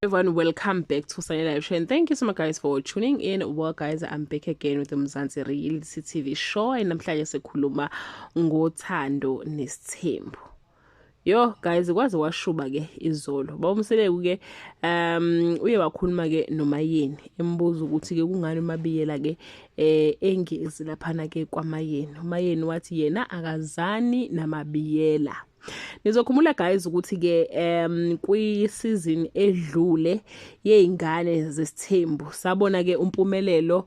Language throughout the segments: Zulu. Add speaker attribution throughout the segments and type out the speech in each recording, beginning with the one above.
Speaker 1: Everyone, welcome back to Sunny Live Show and thank you so much, guys, for tuning in. Well guys, I'm back again with the Mzansi Reality TV show and namhlanje sikhuluma ngoThando Nesithembu. Yo guys, kwaze kwashuba ke izolo. Bab'uMseleku ke uye wakhuluma ke noMaYeni, embuza ukuthi ke kungani uMabiyela ke engezi laphana ke kwaMaYeni. UMaYeni wathi yena akazani naMabiyela. Nizokhumbula guys ukuthi ke kwi season edlule yeingane zesithembu sabona ke uMpumelelo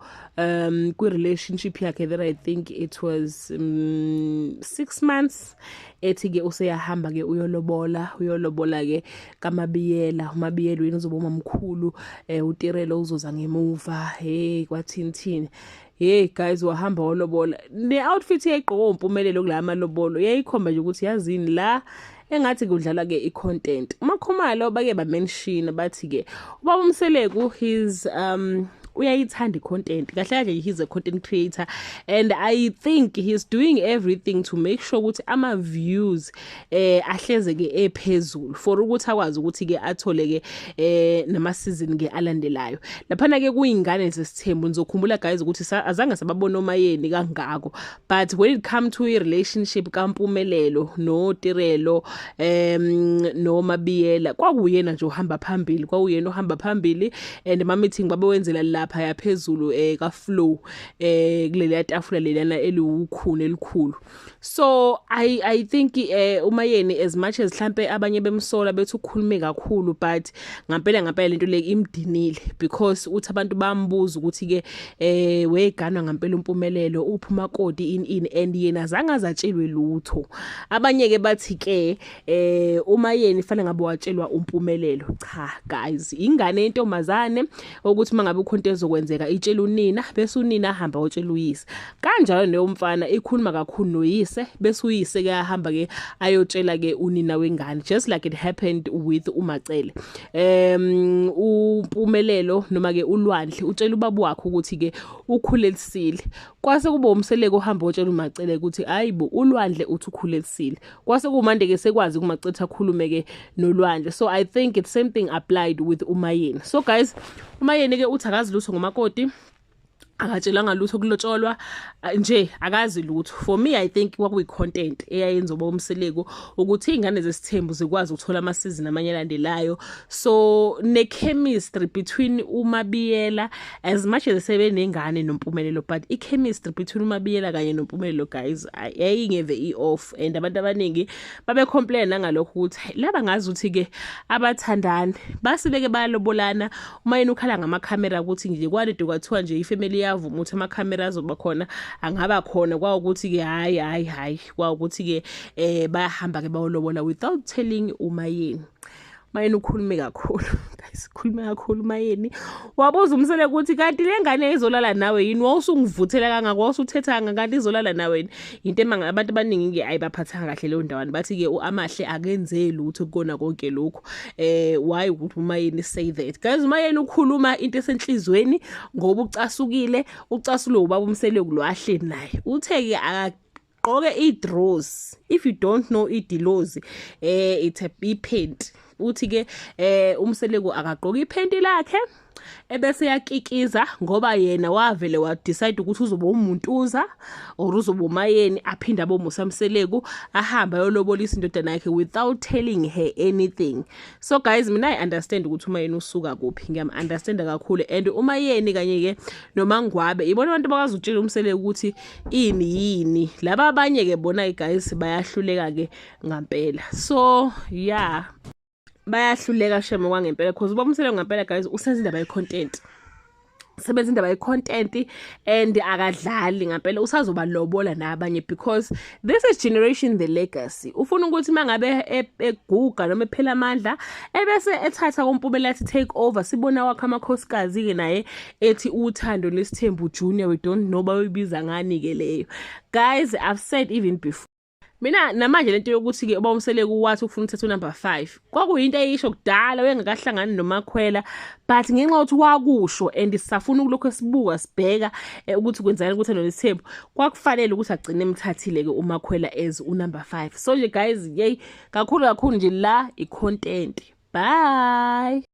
Speaker 1: kwi relationship yakhe that I think it was 6 months, ethi ke useyahamba ke uyolobola ke kaMabiyela. UMabiyela yena uzoba umamkhulu, uTirelo uzoza ngemuva. Hey, kwathini thini. Hey guys, wahamba walobola. Ne outfit yayigqoka uMpumelelo kula malobolo yayikhomba nje ukuthi yazini la engathi kudlala ke i-content. UMakhumalo bake ba mention bathi ke ubaba uMseleku his uyayithanda i-content kahle kahle. He's a content creator and I think he's doing everything to make sure ukuthi ama views ahleze ke ephezulu for ukuthi akwazi ukuthi ke athole ke nama season ke alandelayo. Laphana ke kuyingane zesithembu, nizokhumbula guys ukuthi azange sababona oMaYeni kangako, but when it come to i relationship kaMpumelelo noTirelo noMabiyela, kwakuyena nje uhamba phambili, kwakuyena ohamba phambili and ama meeting babewenzela lapha yaphezulu ka flow kuleliya tafula lelana eliwukhuni elikhulu. So I think uMaYeni, as much as mhlambe abanye bemsola bethi ukhulume kakhulu, but ngampela ngampela lento le imdinile because uthi abantu bambuza ukuthi ke weganwa ngampela uMpumelelo, uphi umakoti, in and yena azange azatshelwe lutho. Abanye ke bathi ke uMaYeni fanele ngabe watshelwa uMpumelelo. Cha guys, ingane yentombazane ukuthi mangabe ukhonto ezokwenzeka itshela unina, bese unina ahamba otshela uyise. Kanjalo leyo mfana ikhuluma kakhulu noyise, bese uyise ke ahamba ke ayotshela ke unina wengane, just like it happened with uMaCele. UMpumelelo noma ke uLwandle utshela ubaba wakhe ukuthi ke ukhulelisile, kwase kuba uMseleku ohamba otshela uMaCele ukuthi hayibo, uLwandle uthi ukhulelisile. Kwase kumande ke sekwazi kuMaCele akhulume ke noLwandle. So I think it's same thing applied with uMaYeni. So guys, uMaYeni ke uthi akazi lutho ngomakoti, akatshelanga lutho kulotsholwa nje, akazi lutho. For me, I think kwakuyi content eyayenza uba uMseleku ukuthi izingane zesithembu zikwazi ukuthola ama season amanye alandelayo. So ne chemistry between uMabiyela, as much as sebenengane noMpumelelo, but i chemistry between uMabiyela kanye noMpumelelo guys yayingeve i off and abantu abaningi babe complain nangalokho ukuthi laba ngazi ukuthi ke abathandani basibeke bayalobolana. Uma yena ukhala ngamakhamera ukuthi nje kwalede kwathiwa nje ifamily iyavuma ukuthi amakhamera azoba khona, angaba khona. Kwawukuthi ke hayi hayi hayi, kwawukuthi ke bayahamba ke bayolobola without telling uMaYeni. MaYeni ukhulume kakhulu guys, ukhulume kakhulu MaYeni. Wabuza uMseleku ukuthi kanti le ngane izolala nawe yini? Wawusungivuthela kangaka, wawusuthetha kangaka, kanti izolala nawe yini? Into emanga abantu abaningi ke ayibaphathanga kahle leyo ndawana. Bathi ke uAmahle akenze lutho kukona konke lokhu. Why ukuthi uMaYeni say that? Guys, uMaYeni ukhuluma into esenhlizweni ngoba ucasukile, ucasulwe ubaba uMseleku lo ahleli naye. Uthe ke akagqoke i-drawers. If you don't know i-drawers, it's a iphenti. Uthi ke uMseleku akagqoka iphenti lakhe ebese yakikiza ngoba yena wavele wa decide ukuthi uzoba umuntuza or uzoba uMaYeni, aphinde abe uMusa Mseleku, ahamba ayolobolisa indodana yakhe without telling her anything. So guys, mina I understand ukuthi uMaYeni usuka kuphi, ngiyam understand kakhulu. And uMaYeni kanye ke noMaNgwabe ibona abantu bakwazi ukutshela uMseleku ukuthi ini yini. Laba abanye ke bona guys bayahluleka ke ngampela. So yeah, bayahluleka shame kwangempela because uba uMseleku ngempela guys usenza indaba ye-content, sebenza indaba ye-content and akadlali ngampela, usazoba lobola nabanye because this is generation the legacy. Ufuna ukuthi mangabe eguga noma ephela amandla ebese ethatha koMpumela athi take over, sibona wakhe amakhosikazi ke naye ethi Uthando Nesithembu Junior. We don't know bayoyibiza ngani ke leyo. Guys, I've said even before, mina namanje lento yokuthi ke uba uMseleku wathi ufuna ukuthatha unumber 5 kwakuyinto eyisho kudala wengakahlangani noMakhwela, but ngenxa yokuthi wakusho and sisafuna ukulokhu esibuka sibheka ukuthi kwenzakala ukuthi noNesithembu, kwakufanele ukuthi agcine emthathile ke uMakhwela as unumber 5. So nje guys, yey, kakhulu kakhulu nje la i-content. Bye.